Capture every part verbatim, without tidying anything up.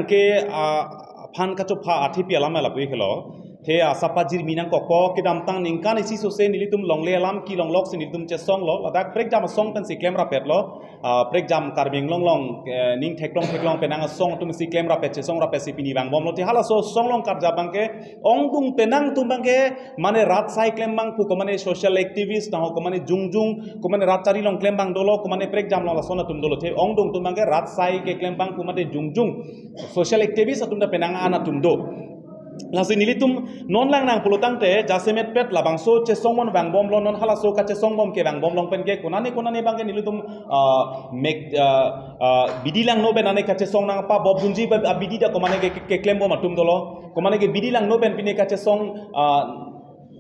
ke, ah, aphan kachopha athepi alam lapu iklo. The asap pajirmi nangkokpo, kedamtang ningkan isi sose nelitum longle alam kelong lok si nelitum chesonglo, ladak prekjam asong pensi klemrapetlo, ah, prekjam Karbi Anglong along, eh, ning theklong theklong penang asong atum si klemrapet, chesongrapet si pini vangbomlo. The halaso asong along karjap abangke ongdung penang atum abangke mane rat asai klembang pu, komane social activist, taho komane jongjung, komane rat chari along klembang dolo, komane prekjam along lason atum dolo. The ongdung atum abangke rat asai keklembang pu mate jongjung, social activist atum ta penang an atum do. Lasi nelitum non lang nang pulotangte jasemetpet labangso chesongmon vangbomlo, non halaso kachesongbom ke vangbom along pen ke konane konane abangke nelitum, ah, mek, ah, ah, bidi langno pen ane kachesong nangpabobdunji ba, ah, bidi ta komane ke, ke, keklembo atum dolo. Komane ke bidi langno pen pine kachesong, ah,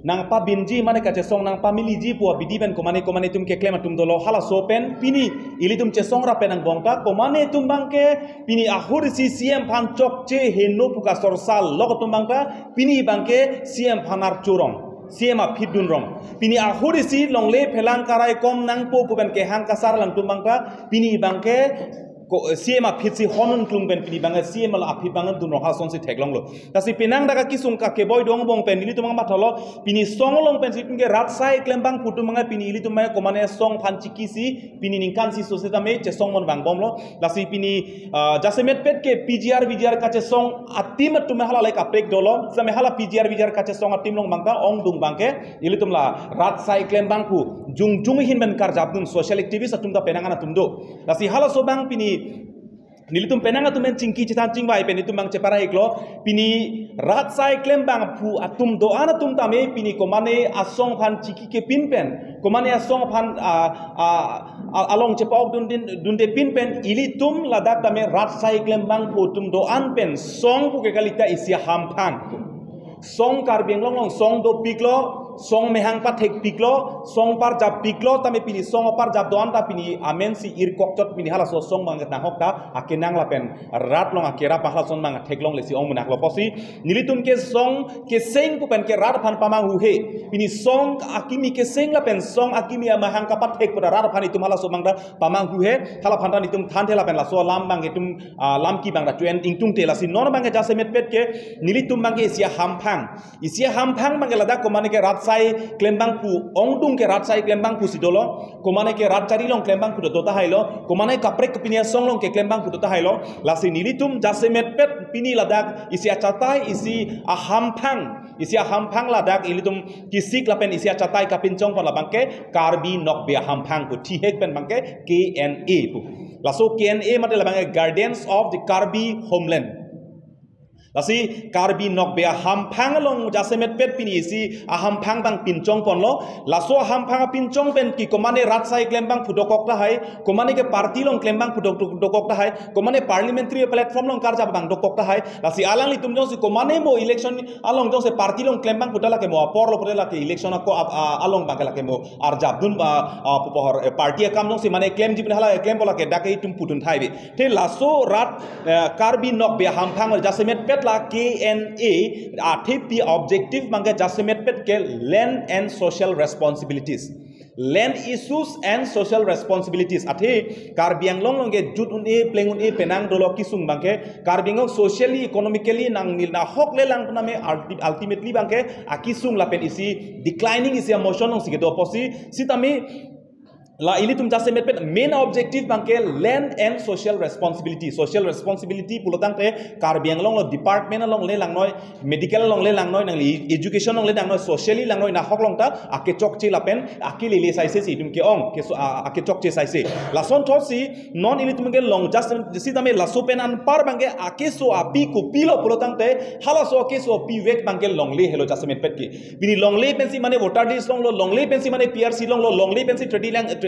nangpabinji mane kachesong nangpamiliji pu abidi pen komane komane atum keklem atum dolo. Halaso pen pini ilitum chesongrap pen angbong ta komane atum abangke pini ahur isi C M aphan chokche heno pu kasorsal lok atum abang ta pini abangke C M aphan archurong, C M aphi dunrong. Pini ahur isi longle phelang karai kom nangpo pu pen kehang kasar lang atum abang ta pini abangke ko, C M aphi si honun klung pen pini abangke C M aphi abang dunrong, halason si theklonglo. Lasi penang dak akesung kakeboi do angbong pen nelitum mathalo, pini asong along pensi pini ke rat asai klembang pu atum abang pini ilitum abang komane asong aphan chiki si pini ningkan isi sose tame chesongmon vangbomlo. Lasi pini, ah, jasemetpet ke P G R V G R kachesong atim atum halalai kaprek dolo. Tame hala P G R V G R kachesong atim along abang ta ongdung abangke ilitum la rat asai klembang pu jongjung ahin pen karjapdun, social activist atum ta penang an atum do. Lasi halaso abang pini nelitum penang atum pen chingki chethan chingvai pen itum abang chepara iklo, pini rat asai klembang pu atum do-an atum tame pini komane asong aphan chiki kepin pen, komane asong aphan, ah, ah, ah, along chepa-ok dun din, dunde pin pen ilitum ladak tame rat asai klembang pu atum do-an pen asong pu ke kali ta isi ahamphang. Asong Karbi Anglong along asong dopiklo, asong mehang pathekpiklo, asong parjappiklo, tame pini asong aparjap do-an ta pini amen si irkok chot, pini halaso asong abang nahok ta akenang lapen rat along akerap halason abang theklongle si ong munak lo. Pusi nelitum ke asong keseng pu pen ke rat aphan pamanghuhe. Pini asong akimi keseng lapen asong akimi amahang kapathek pu ta rat aphan itum halaso abang ta pamanghuhe, hala aphan ta nelitum thanthe lapen laso alam abang itum, ah, lam ke abang ta chuen ingtungte. Lasi non abangke jasemetpet ke nelitum abangke isi ahamphang. Isi ahamphang abangke ladak komane ke rat asai klembang pu, ongdung ke rat asai klembang pu si dolo, komane ke rat chari along klembang pu do tahailo, komane kaprek kepini asong along keklembang pu do tahailo. Lasi nelitum jasemetpet pini ladak isi achatai, isi ahamphang, isi ahamphang ladak ilitum kesik lapen isi achatai kapinchong pon labangke Karbi Nokbe Ahamphang pu, thihek pen abangke K N A pu. Laso K N A mate labangke Guardians of the Karbi Homeland. Lasi Karbi Nokbe Ahamphang along jasemetpet pini isi ahamphang abang pinchong ponlo. Laso ahamphang apinchong pen ke komane rat asai klembang pu dokok tahai, komane ke party along klembang pu dok-, dok-, dokok tahai, komane parliamentary platform along karjap abang dokok tahai. Lasi alanglitum jongsi komane mo election along jongsi party along klembang pu ta lake mo apor lo pu ta lake election ako ap-, a-, along abangke lake mo arjapdun ba, a, pupohor, eh, party akam jongsi mane klemji pen hala klempo lake dak itum pudun thai bi. The laso rat, eh, Karbi Nokbe Ahamphang jasemetpet la K N A athepi objective abangke jasemetpet ke land and social responsibilities. Land issues and social responsibilities. Athe Karbi Anglong along ke jut un-e, pleng un-e penang dolo kesung abangke. Karbi Anglong socially, economically nang nil nahok le lang tame ulti-, ultimately abangke akesung lapen isi declining isi amotion along si kedo pusi. Sitame la ilitum jasemetpet main objective abangke land and social responsibility. Social responsibility pulotangte Karbi Anglong lo department along le langnoi, medical along le langnoi, nangli education along le langnoi, socially langnoi, nahok along ta akechokche lapen akelele saise si itum ke-ong, ke so, a, akechokche saise. Lasonthot si non ilitum ke long just sitame laso pen anpar abangke akeso api kopilo pulotangte halaso akeso apivek abangke longle helo jasemetpet ke. Pini longle pensi mane voter list longlo, longle pensi mane P R C longlo, longle pensi trade lang, tra-,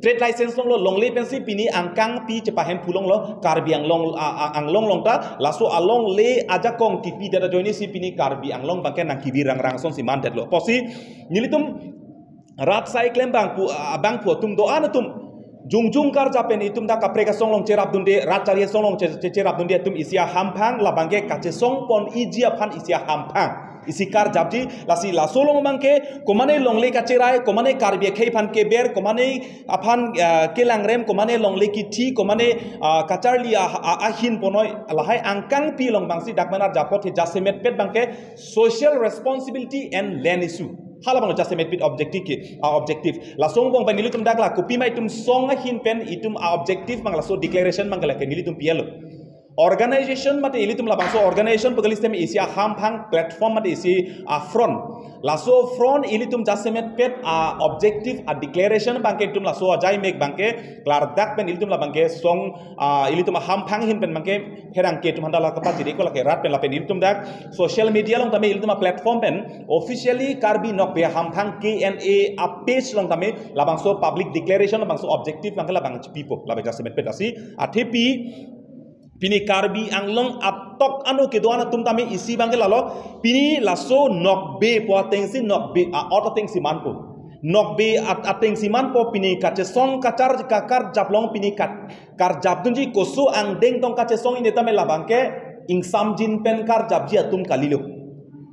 trade license longlo, longle pensi pini angkang pi chepahem pulonglo, Karbi Anglong, a, a, Anglong along ta, laso alongle ajakong kipi dada joine si pini Karbi Anglong abangke nangkevi rangrang ason si mandetlo. Pusi nelitum rat asai klembang pu, a, abang pu atum do-an atum Jongjong karjap pen itum dak kaprek asong along cherapdunde, rat chari asong along che-, che-, cherapdunde atum isi ahamphang labangke kachesong pon iji aphan isi ahamphang. Isi karjapji, lasi laso along abangke, komane longle kacherai, komane Karbi akhei aphan keber, komane aphan, ah, kelangrem, komane longle kithi, komane, ah, kacharli ah, ah, ahin ponoi, lahai angkangpi along abangsi dak pen arjap apot he jasemetpet abangke social responsibility and land issue. Hala abang jasemetpet objective ke, ah, objective. Laso angbong pen ilitum dak la kopima itum song ahin pen itum a-objective abang laso declaration abang ke lake nelitum pi-etlo. Organization mate ilitum labangso organization pu kali sitame isi ahamphang, platform mate isi a-front. Laso front ilitum jasemetpet a-objective a-declaration abangke itum laso ajaimek abangke klardak pen ilitum labangke song, ah, ilitum ahamphang ahin pen abangke pherangke atum aphan dak la kapachiri ko lake rat pen lapen ilitum dak social media along tame ilitum a-platform pen officially Karbi Nokbe Ahamphang K N A a-page along tame labangso public declaration labangso objective abangke labang chipipo labe jasemetpet lasi athepi pini Karbi Anglong atok ano kedo-an atum tame isi abangke lalo pini laso nokbe pu atengsi nokbe a-ot atengsi manpo. Nokbe at-, atengsi manpo pini kachesong kachar kakarjap along pini kat-, karjapdunji koso angdeng tong kachesong ine tame labangke ingsamjin pen karjapji atum kalilo.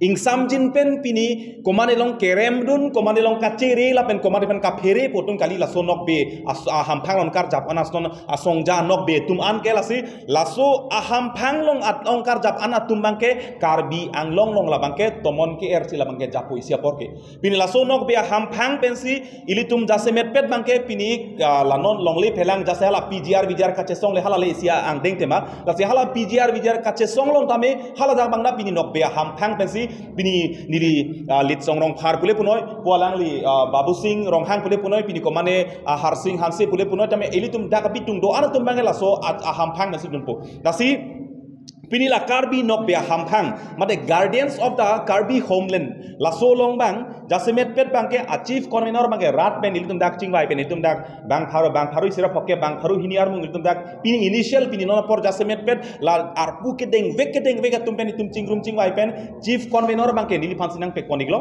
Ingsamjin pen pini komane along keremdun, komane along kachere lapen komane pen kaphere pu atum kali laso nokbe as-, ahamphang along karjap an ason asongja nokbe atum an ke lasi laso ahamphang along at-, along karjap an atum abangke Karbi Anglong along labangke tomon ke-ersi labangke japo isi apor ke. Pini laso nokbe ahamphang pensi ilitum jasemetpet abangke pini, ah, la non longle phelang jase hala P G R V G R kachesong le hala le isi angdeng tema. Lasi hala P G R V G R kachesong along tame hala dak abang na pini nokbe ahamphang pensi pini neli, ah, Litsong Rongphar pule punoi, pu alangli, ah, Babusing Ronghang pule punoi, pini komane, ah, Harsing Hanse pule punoi tame ilitum dak abitung do-an atum abangke laso a-, ahamphang pensi dunpo. Lasi pini la Karbi Nokbe Ahamphang, mate Guardians of the Karbi Homeland. Laso along abang, jasemetpet abangke a-chief convener abangke rat pen ilitum dak chingvai pen ilitum dak bang pharo, bang pharo isi ra phoke, bang pharo hini armung ilitum dak pini initial pini non apor jasemetpet la arpu kedengvek kedengvek atum pen itum chingrum chingvai pen chief convener abangke neliphan si nangpekpon-iklo.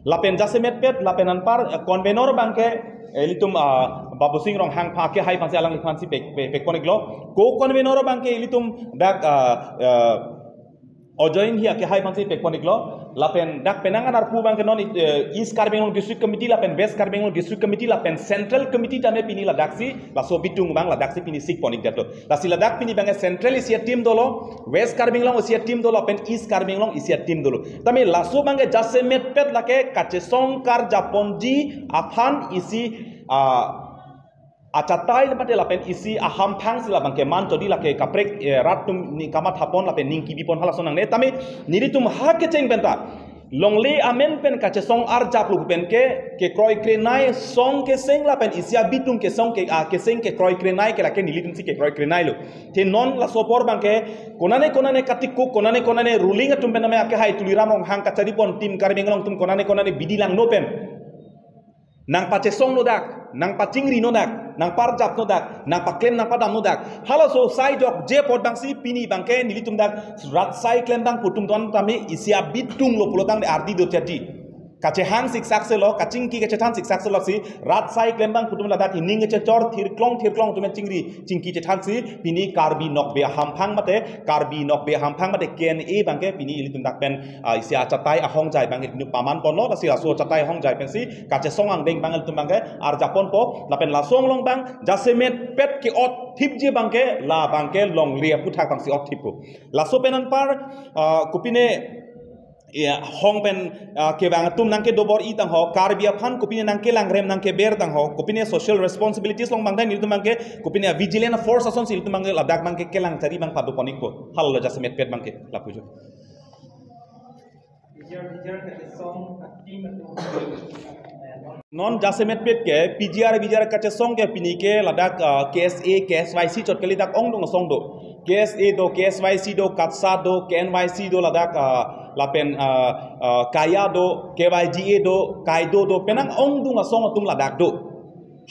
Lapen jasemetpet, lapen anpar, eh, convener abangke, eh, ilitum, ah, Babusing Ronghang pha akehai aphansi alangliphan si pek, pek, pekpon-iklo. Co-convener abangke ilitum dak, ah, ah, Ajoy Enghi akehai aphansi pekpon-iklo. Lapen dak penang an arpu abangke non, eh, East Karbi Anglong District Committee, lapen West Karbi Anglong District Committee, lapen Central Committee tame pini ladaksi, laso abitung abang ladaksi pini sikpon-ikdetlo. Lasi ladak pini abangke Central isi a-team dolo, West Karbi Anglong isi a-team dolo, lapen East Karbi Anglong isi a-team dolo. Tame laso abangke jasemetpet lake kachesong karjapponji aphan isi, ah, achatai mate lapen isi ahamphang si labangke manchodi lake kaprek, eh, rat atum ning kamathapon lapen ning kibipon halason nangne. Tame nelitum ha kecheng penta longle amen pen kachesong arjaplo pen ke, kekroikrenei song keseng lapen isi abitung kesong ke, ah, keseng kekroikrenei ke lake nelitum si kekroikreneilo. Te non laso apor abangke konane konane katikuk, konane konane ruling atum pen tame akehai Tuliram Ronghang kacharipon team Karbi Anglong atum konane konane bidi langno pen nangpachesongno dak, nangpachingri no dak, nangparjapno dak, nangpaklem nangpadamno dak. Halaso sai jokje apot abangsi pini abangke nelitum dak rat sai klembang pu atum do-an tame isi abitunglo pulotangte ardi do chati. Kachehang siksakselo, kachingki kachethan siksakselo si rat sai klembang pu atum ladak ining kachechor thirklong thirklong atum chingri chingki chethansi pini Karbi Nokbe Ahamphang mate Karbi Nokbe Ahamphang mate K N A abangke pini ilitum dak pen, ah, isi achatai ahongjai abang ilitum pamanponlo, lasi laso achatai ahongjai pensi kachesong angdeng abang ilitum abangke arjapponpo, lapen laso along abang jasemetpet ke-otthipji abangke la abangke longle aphuthak abangsi otthippo. Laso pen anpar, ah, kopine, ya, hong pen, ah, kevang atum nangkedo bor-i tangho, Karbi aphan kopine nangkelangrem nangkeber tangho, kopine social responsibilities along abangke nelitum abangke, kopine vigilant force asonsi ilitum abangke ladak abangke kelang chari abang padoponnikpo, hala jasemetpet abangke, lapu jo. Non jasemetpet ke, P G R V G R kachesong ke pini ke ladak, ah, K S A, K S Y C chot kali dak ongdung asong do. K S A do, K S Y C do, KATSA do, K N Y C do ladak, ah, lapen, ah, ah, KAYA do, K Y G A do, KAIDO do, penang ongdung asong atum ladak do.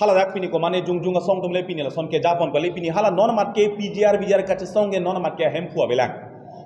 Hala dak pini komane jongjong asong atum le pini lason kejapon kali pini hala non amat ke P G R V G R kachesong ke non amat ke ahemphu avelang.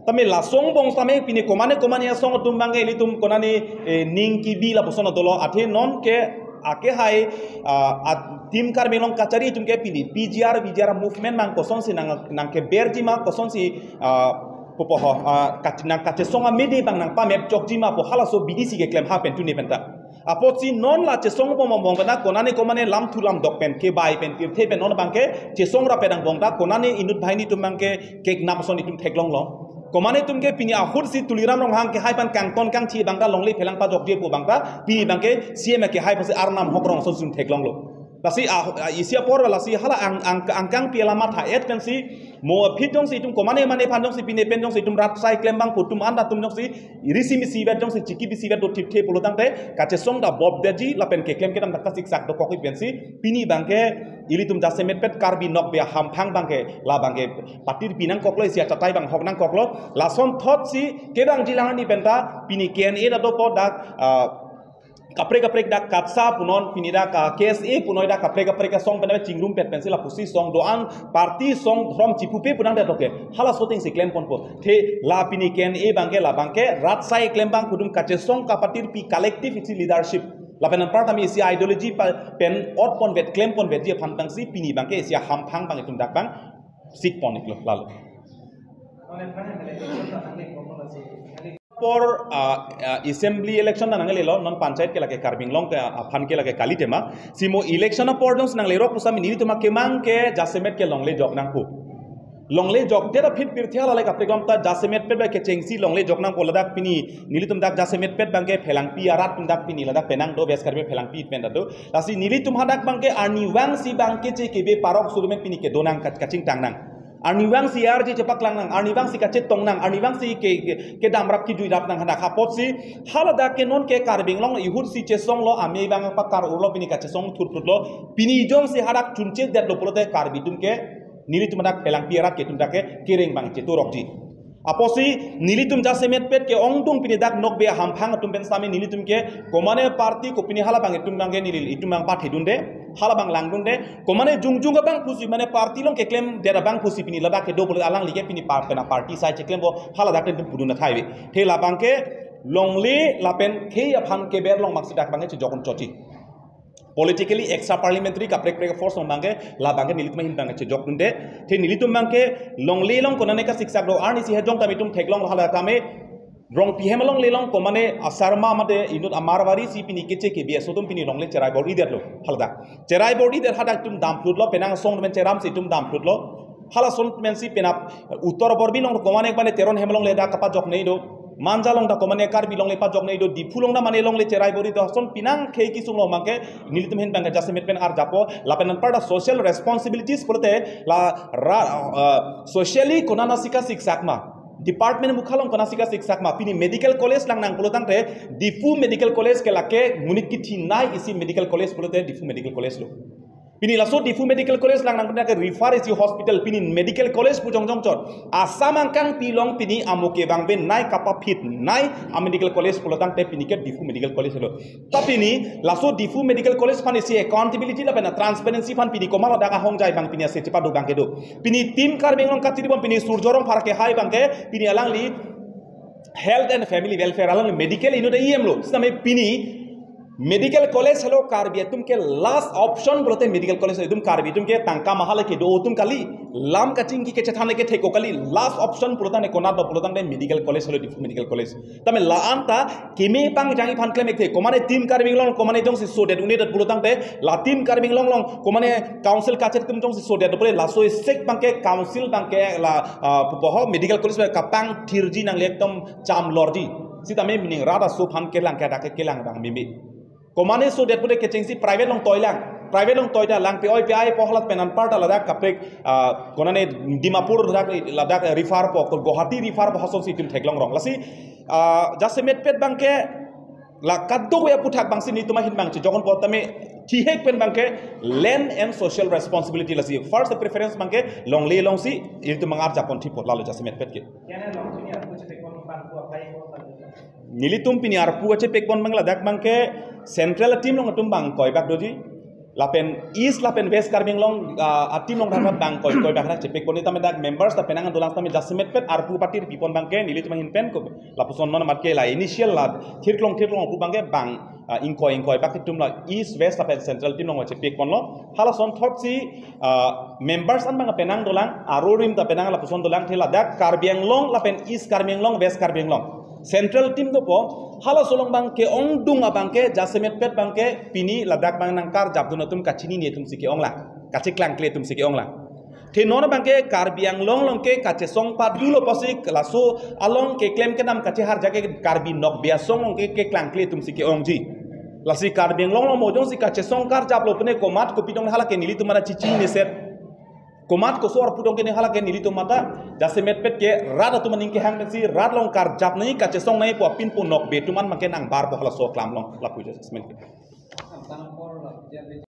Tame laso angbong tame pini komane komane asong atum abangke ilitum konane, eh, ning kibi lapuson dolo athe non ke akehai, ah, at-, Team Karbi Anglong kachari atum ke pini P G R, V G R movement nang kosonsi nang, nangkeberji ma, kosonsi, ah, pupo ho, ah, kach-, nangkachesong amidi abang nangpamep chokji ma pu halaso B D C keklem ha pen tuni penta. Apotsi non la chesong bom bom pen ta konane komane lamthu lamdok pen kebai pen pirthe pen non abangke chesong rap pen angbong ta konane inut banghini atum abangke keknap ason itum theklonglo. Komane atum ke pini ahut si Tuliram Ronghang kehai pen kangton kangthi abang ta longle phelang pajokje pu abang ta pini abangke C M kehai pensi Arnam Hokrong ason itum theklonglo. Lasi ah, ah, isi apor lasi hala ang, ang, angkang pi alam matha-et pensi mo aphi jongsi itum komane mane aphan jongsi pine pen jongsi itum rat asai klem abang pu atum anta atum jongsi risi misi vet jongsi chiki bisi vet do thipthe pulo tangte kachesong ta bobdeji lapen keklem kedam ta kasiksak dokok pensi pini abangke ilitum jasemetpet Karbi nokbe ahamphang abangke la abangke patirpi nangkoklo isi achatai abang hok nangkoklo lason thotsi kevangji lang arni penta pini K N A ta dopo dak, ah, kaprek kaprek dak KATSA punon pini dak, ah, K S A punoi dak kaprek kaprek asong pen chingrumpet pensi lapusi song do-an party song dhrom chipupe pu nangdet oke. Halaso atumsi klem ponpo. The la pini K N A abangke la abangke rat asai klem abang pu atum kachesong kapatirpi collective isi leadership. Lapen anparta mi isi ideology pa-, pen ot ponvet klem ponvetji aphan tangsi pini abangke isi ahamphang abang itum dak abang sik pon iklo lalo. Apor, ah, ah, assembly election ta nanglelo, non panchayat ke lake Karbi Anglong ke, ah, aphan ke lake kali tema. Si mo election apor jongsi nanglero pusitame nelitum akemang ke jasemet ke longle jok nangpo. Longle jokdet aphi pirthe hala le kaprek alam ta jasemetpet ba kechengsi longle jok nangpo ladak pini nelitum dak jasemetpet abangke phelangpi arat atum dak pini ladak penang do West Karbi phelangpi pen ta do. Lasi nelitum hadak abangke arnivangsi abangke che kebe parok surumen pini kedo nang kach-, kachingtang nang. Arnivangsi arje chepaklang nang, arnivangsi kachetong nang, arnivangsi ke, ke, kedam rap kejui rap nang hadak apotsi, haladak ke non ke Karbi Anglong ihut si chesonglo, ame abang pakar urlo pini kachesong thurthrutlo, pini jongsi hadak chunchedetlo pulote Karbi atum ke, nelitum hadak phelangpi arat ke atum dak ke kereng abang cheturokji. Apotsi nelitum jasemetpet ke ongdung pini dak nokbe ahamphang atum pen sitame nelitum ke komane party ko pini hala abang itum abangke neli itum abang pathedunde, hala abang langdunde, komane jongjong abang pusi mane party along keklemdet abang pusi pini ladak kedo pulo alangli ke pini par-, pena party asai cheklempo haladak itum pudun akhai ave. The la abangke longle lapen khei aphan keber along maksi dak abangke chejok un chotji. Politically extra parliamentary kaprek prek force along abangke la abangke nelitum ahin abangke chejokdunde. The nelitum abangke longle along konane kasiksak do arnisi hejong tame itum theklong hala tame Rongpi hem alongle along komane asarma mate inut amarwari si pini keche ke B S O atum pini longle cherai bor-idetlo haladak. Cherai bor-idet hadak itum damplutlo penang song men cheram si itum damplutlo. Halason mensi penap Uttor Borbi along komane mane Teron hem alongle dak kapajok nei do. Manja along dak komane Karbi alongle pajok nei do. Diphu along dak mane longle cherai bor-idet son penang khei kesung along abangke nelitum ahin abangke jasemet pen arjapo. Lapen anparta social responsibilities pulote la ra, uh, socially konane si kasiksak ma. Department mukha along konane si kasiksak ma. Pini medical college lang nang pulo tangte Diphu Medical College ke lake monit kithi nei isi medical college pulote Diphu Medical College lo. Pini laso Diphu Medical College lang nang pulo ke refer isi hospital pini medical college pu jongjong chot. Assam angkangpi along pini amo kevang ave nei kapaphit nei a medical college pulo tangte pini ke Diphu Medical College lo. Ta pini laso Diphu Medical College aphan isi accountability lapen transparency aphan pini komat ladak ahongjai abang pini ase chepado abangke do. Pini Team Karbi Anglong kachiri bom pini Surjya Rongphar kehai abangke pini alangli Health and Family Welfare alangli medical inut E M lo. Sitame pini medical college helo Karbi atum ke last option pulote medical college itum Karbi atum ke tangka mahala kedo atum kali. Lam kachingki kechethan ke theko kali. Last option pulo tangte konat do pulo tangte medical college helo Diphu Medical College. Tame la-an ta keme pangjang aphan klem-ekthe komane Team Karbi Anglong komane jongsi sodet un-edet pulo tangte la Team Karbi Anglong along komane council kachet atum jongsi sodet pule laso esek abangke council abangke la, ah, pupo ho medical college kapangthirji nangle ekdom cham lorji. Sitame meaning rat aso aphan kelang ke dak kelang abang mimi. Komane sodet pule kechengsi private along toilang. Private along toita lang pe-oi pe-ai po halat pen anparta ladak kaprek, ah, konane Dimapur ladak, ladak refer po, Guwahati refer po hasonsi itum theklong rong. Lasi, ah, jasemetpet abangke la kadokave aphuthak abangsi nelitum ahin abang chejok un po tame thihek pen abangke land and social responsibility lasi first preference abangke longle alongsi itum abang arjap pon thipot lalo jasemetpet ke. Nelitum pini arpu kachepek pon abang ladak abangke central team along atum abang koibak doji. Lapen East lapen West Karbi Anglong, ah, a team along dak abang koi, koibak dak chepek pon tame dak members ta penang dolang tame jasemetpet arpu patirpi pon abangke nelitum ahin pen ko lapuson non amat ke la initial la thirklong thirklong pu abangke bang ah, ingkoi ingkoi bak atum la East, West lapen Central team along chepik ponlo. Halason thotsi, ah, members an abang penang dolang, arurim ta penang lapuson dolang, the ladak Karbi Anglong lapen East Karbi Anglong, West Karbi Anglong, Central team dopo. Halaso along abangke ongdung abangke jasemet pet abangke pini ladak abang nangkarjapdun atum kachinine atumsi ke-ong lang, kacheklangkle atumsi ke-ong lang. The non abangke Karbi Anglong along ke kachesong padulo pusi laso along keklem kedam kacheharja ke Karbi Nokbe Asong along ke keklangkle atumsi ke-ongji. Lasi Karbi Anglong along mo jongsi kachesong karjaplo pune komat kopi dong hala ke nelitum mata chichi neset. Komat koso arpu dong ke ne hala ke nelitum mata jasemet pet ke rat atum aning kehang pensi rat along karjap nangji, kachesong nangji pu apin pu Nokbe atum an abangke nangbarpo halaso aklam along lapu jasemet.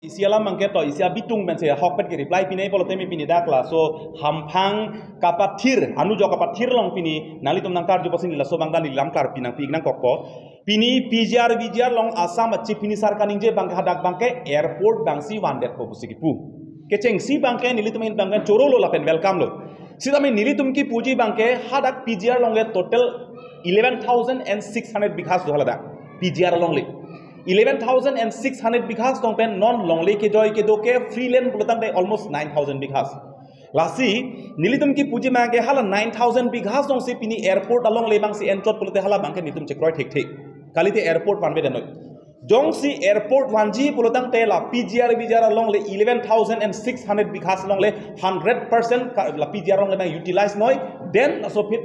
Isi alam abangke to, isi abitung pensi ahok pet ke reply pinai pulote me pini dak laso hamphang kapathir, anujok kapathir along pini nanglitum nangkarju pusi laso abang dan lam klarpi nangpi nangkokpo. Pini P G R V G R along Assam a Chief Minister kaningje abangke hadak abangke airport abangsi vandetpo pusi kipu. Kechengsi abangke nelitum ahin abangke chorolo lapen welcome lo. Sitame nelitum kipuji abangke hadak P G R along le total eleven thousand and six hundred bighas do haladak P G R along le. Eleven thousand and six hundred bighas along pen non longle kejoi kedo ke free land pulotangte almost nine thousand bighas. Lasi nelitum kipuji abangke hala nine thousand bighas alongsi pini airport along le abangsi enchot pulote hala abangke nelitum chekroi thekthe. Kalite airport vanvedenoi. Jongsi airport vanji pulotangte la P G R V G R along le eleven thousand and six hundred bighas along le hundred percent ka-, la P G R along le abang utilize noi, then laso aphi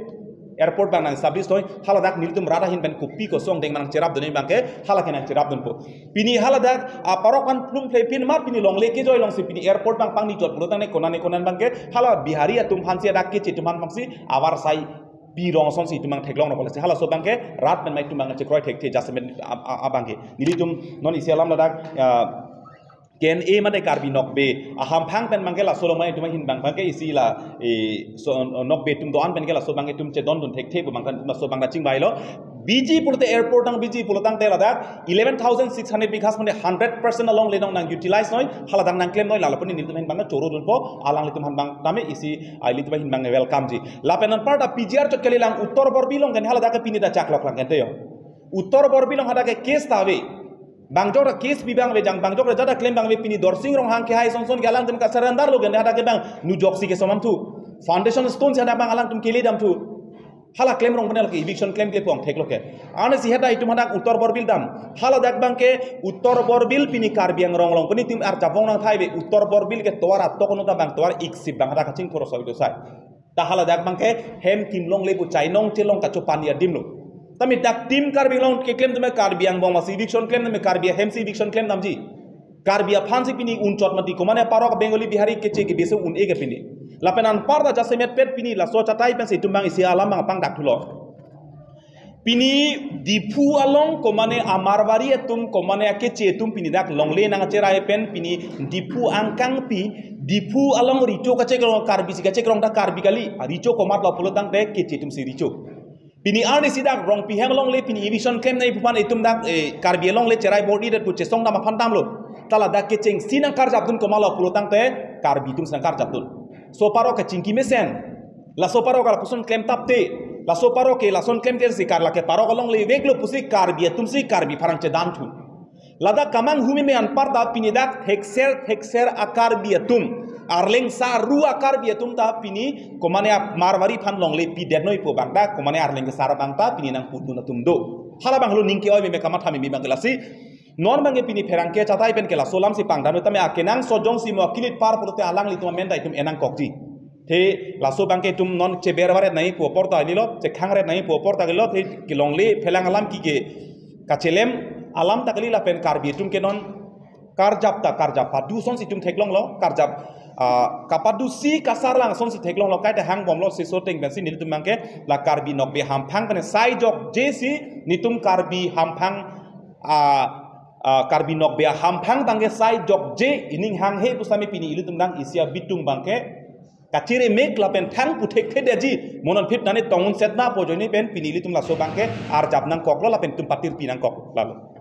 airport abang nang establish noi. Haladak nelitum rat ahin pen kopi koson deng manang cherapdun abangke hala ke nangcherapdunpo. Pini haladak aparok an plum phle pin mar pini longle kejoi alongsi pini airport abang pangni chot pulotangte konane konan abangke hala Bihari atum aphansi hadak keche atum aphan abangsi avarsai pi rong asonsi itum abang theklong rong pala si halaso abangke rat pen mai itum abang chekroi thekthe jasemet ab-, ab-, abangke. Nelitum non isi alam ladak, ah, K N A mate Karbi Nokbe ahamphang pen abangke laso along mai itum ahin abang abangke isi la, eh, so, Nokbe atum do-an pen ke laso abangke itum chedondun thekthe pu abang kan itum laso abang da chingvailo. Biji pulote airport nang biji pulotangte ladak eleven thousand six hundred bighas mane hundred percent along le nong nang utilize noi, haladak nangklem noi, lalo puni nelitum ahin abang chorodunpo, alanglitum ahin abang tame isi, ah, ilitum ahin abang welcome ji. Lapen anparta P G R chot kali lang Uttar Borbil along kan haladak ke pini da chaklok lang kan te yo. Uttar Borbil along hadak ke case ta ave. Bangjok ra case bi abang ave jang, bangjok ra jada klem abang ave pini Dorsing Ronghang kehai sonson ke alangtum ka surrender lo kan hadak ke abang nujoksi keso damthu. Foundation stone si hadak abang alangtum kele damthu. Hala klem rong penal ke eviction klem ke pong theklo ke. Ane si hadak itum hadak Uttar Borbil dam. Haladak abangke Uttar Borbil pini Karbi Anglong along pini tim arjapong nang thai ave Uttar Borbil ke tovar atok no ta abang tovar iksip abang hadak kachingthur soi do sai. Ta haladak abangke hem kim longle pu chainong chelong kachopan adim lo. Tame dak tim Karbi Anglong keklem tame Karbi Anglong masi eviction klem tame Karbi ahem si eviction klem damji. Karbi aphansi pini unchot mati komane parok Bengali Bihari keche ke bese un-e ke pini. Lapen anparta jasemet pet pini laso chatai pensi itum abang isi alam abang pangdak thulo. Pini Diphu along komane a-Marwari atum komane akeche atum pini dak longle nangcherai pen pini Diphu angkang pi, Diphu along recho kachekrong Karbi si kachekrong ta Karbi kali, a recho komatlo pulotangte keche atumsi recho. Pini arnisi dak Rongpi hem along le pini eviction klem nangji pu aphan itum dak, eh, Karbi along le cherai bordi dat pu chesong dam aphan damlo. Ta ladak kechengsi nangkarjapdun komatlo pulotangte Karbi atumsi nangkarjapdun. So parok kachingki mesen. Laso parok lapuson klem tapte. Laso parok ke lason klem klem si kar lake parok along le veklo pusi Karbi atumsi Karbi pharang chedan thu. Ladak kamang humi me anparta pini dak thekser thekser a-Karbi atum, Arleng sa ru a-Karbi atum ta pini komane a-Marwari aphan longle pidetnoi pu abang ta komane Arleng sa abang ta pini nangpudun atum do. Hala abang lo ning ke-oi meme kamatha meme abang lasi. Non abangke pini pherangke chatai pen ke laso alamsi pangdam tame akenangsot jongsi mo akilit par pulote alanglitum amen ta itum enangkokji. The laso abangke itum non cheber varet nangji pu apor ta kalilo, chekhang ret nangji pu apor ta kalilo, the kelongle phelang alam ki ke kachelem alam ta kali lapen Karbi atum ke non karjap ta karjap padu asonsi itum theklonglo, karjap, ah, kapadusi kasarlang asonsi theklonglo, kaita hangbomlo si so ateng pensi nelitum abangke la Karbi Nokbe hamphang pen sai jokje si nelitum Karbi hamphang, ah, ah, Karbi Nokbe hamphang abangke sai jokje ining hanghe pusitame pini ilitum dang isi abitung abangke kachiri mek lapen thang puthek thedetji, monon phit nani tongun setna pu ajoine pen pini ilitum laso abangke arjap nangkoklo lapen itum patirpi nangkok lalo.